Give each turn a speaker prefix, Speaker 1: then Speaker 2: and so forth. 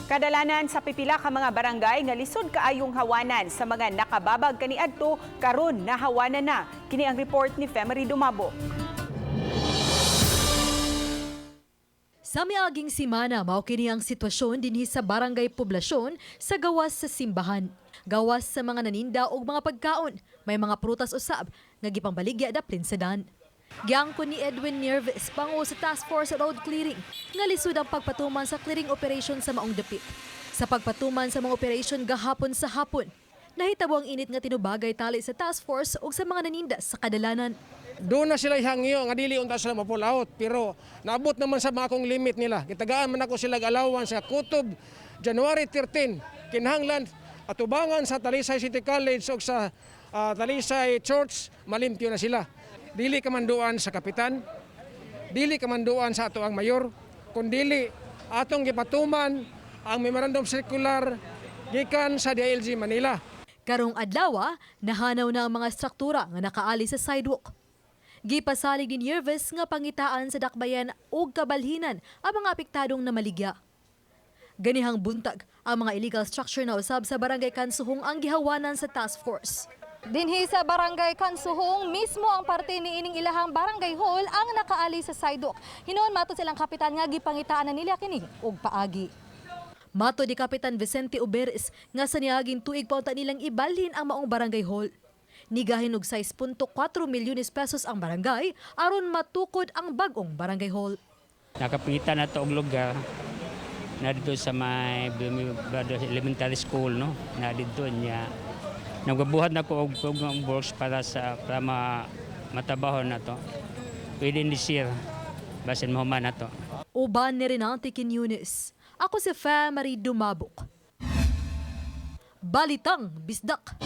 Speaker 1: Kadalanan sa pipila ka mga barangay nga lisod kaayong hawanan sa mga nakababag kaniadto, karon nahawanan na. Kini ang report ni Femery Dumabo.
Speaker 2: Sa miaging simana, mao kini ang sitwasyon dinhi sa Barangay Poblasyon sa gawas sa simbahan. Gawas sa mga naninda og mga pagkaon, may mga prutas usab nga gipangbaligya daplin sa dan. Giangkon ni Edwin Nerves, pangulo sa Task Force Road Clearing, nga lisod ang pagpatuman sa clearing operation sa maong dapit. Sa pagpatuman sa mga operation gahapon sa hapon, nahitabo ang init nga tinubagay tali sa task force ug sa mga naninda sa kadalanan.
Speaker 3: Doon na sila hangyo nga dili unta sila ma-pull out, pero naabot naman sa mga akong limit nila. Gitagaan man ako sila allowance sa kutob January 13, kinahanglan atubangan sa Talisay City College ug sa Talisay Church malimpyo na sila. Dili kamanduan sa kapitan, dili kamanduan sa ato ang mayor, kundili atong gipatuman ang memorandum circular gikan sa DILG Manila.
Speaker 2: Karong adlaw, nahanaw na ang mga struktura nga nakaali sa sidewalk. Gipasalig ni Nerves nga pangitaan sa dakbayan og kabalhinan ang mga apektadong namaligya. Ganihang buntag, ang mga illegal structure na usab sa Barangay Kansuhong ang gihawanan sa task force.
Speaker 4: Dinhi sa Barangay Kansuhong, mismo ang parte ni ining ilahang barangay hall ang nakaali sa sidewalk. Hinuon matod silang kapitan nga gipangitaan na nila kini og paagi.
Speaker 2: Matod ni Kapitan Vicente Uberes nga sa niaging tuig pa unta nilang ibalhin ang maong barangay hall. Nigahin og 6.4 milyones pesos ang barangay aron matukod ang bag-ong barangay hall.
Speaker 5: Nakapita na to og lugar na dito sa may Brothers Elementary School, no, na dito niya nagabuhat na ko og program works para matabahon na to within this year, basin mahuman na to.
Speaker 2: Uban ni Renante Quiñones. Ako si Famary Dumabok. Balitang Bisdak.